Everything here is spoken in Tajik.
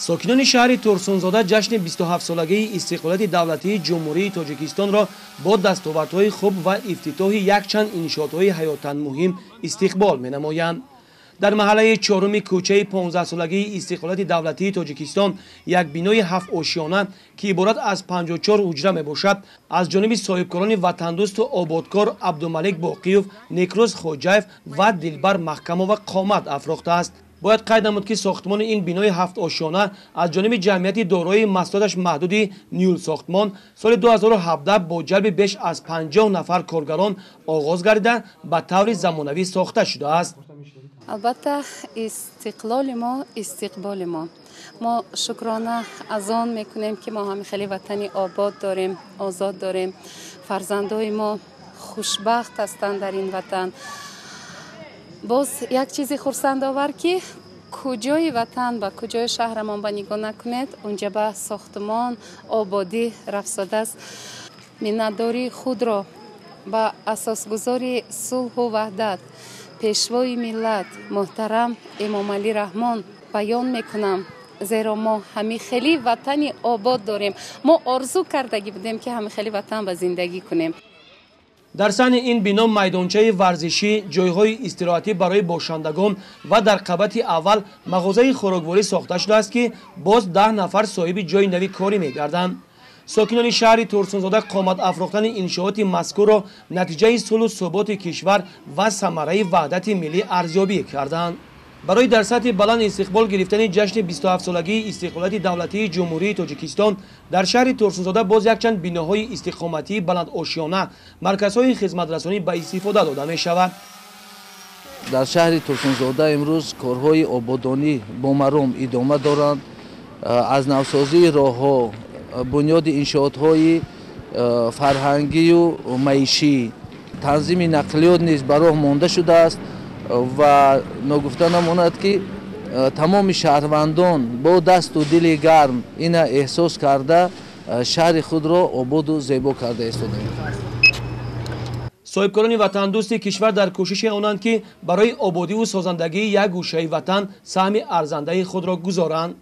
Сокинони шаҳри Турсунзода ҷашни 27-солагии истиқлолияти давлатии Ҷумҳурии Тоҷикистонро бо дастовардҳои хуб ва ифтитоҳи якчанд иншоотҳои ҳаётан муҳим истиқбол менамоянд. Дар маҳаллаи чоруми кӯчаи 15-солагии истиқлолияти давлатии Тоҷикистон як бинои ҳафтошёна, ки иборат аз 54 ҳуҷра мебошад, аз ҷониби соҳибкорони ватандӯсту ободкор Абдумалик Боқиев, Некрӯз Хоҷаев ва Дилбар Маҳкамова қомат афрохтааст. Бояд қайд намуд, ки сохтмони ин бинои ҳафтошёна аз ҷониби ҷамъияти дорои маҳсулоташ маҳдуди Нюлсохтмон соли 2017 бо ҷалби беш аз 50 нафар коргарон оғоз гардида, ба таври замонавӣ сохта шудааст. Албатта, истиқлоли мо истиқболи мо. Мо шукрона аз он мекунем, ки мо ҳами хеле ватани обод дорем, озод дорем. Фарзандои мо хушбахт ҳастанд дар ин ватан. Боз як чизи хурсандовар, ки куҷои ватан ба куҷои шаҳрамон ба нигоҳ накунед, унҷа ба сохтмон ободӣ рафзодааст. Миннатдории худро ба асосгузори сулҳу ваҳдат, пешвои миллат муҳтарам Эмомалӣ Раҳмон баён мекунам, зеро мо ҳами хеле ватани обод дорем. Мо орзу кардагӣ будем, ки ҳами хеле ватан ба зиндагӣ кунем. Дар саҳни ин бино майдончаи варзишӣ, ҷойҳои истироҳатӣ барои бошандагон ва дар қабати аввал мағозаи хӯрокворӣ сохта шудааст, ки боз 10 нафар соҳиби ҷойи нави корӣ мегарданд. Сокинони шаҳри Турсунзода қомат афрохтани иншооти мазкурро натиҷаи сулҳу суботи кишвар ва самараи ваҳдати миллӣ арзёбӣ карданд. Барои дар сатҳи баланд истиқбол гирифтани ҷашни 27-солагии истиқлолияти давлатии Ҷумҳурии Тоҷикистон дар шаҳри Турсунзода боз якчанд биноҳои истиқоматии баландошёна, марказҳои хизматрасонӣ ба истифода дода мешавад. Дар шаҳри Турсунзода имрӯз корҳои ободонӣ бо маром идома доранд. Аз навсозии роҳҳо, бунёди иншоотҳои фарҳангию маишӣ, танзими нақлиёт низ ба роҳ монда шудааст ва ногуфта намонад, ки тамоми шаҳрвандон бо дасту дили гарм ина эҳсос карда, шаҳри худро ободу зебо карда истодаем. Соҳибкорони ватандӯсти кишвар дар кӯшиши онанд, ки барои ободиву созандагии як гӯшаи ватан саҳми арзандаи худро гузоранд.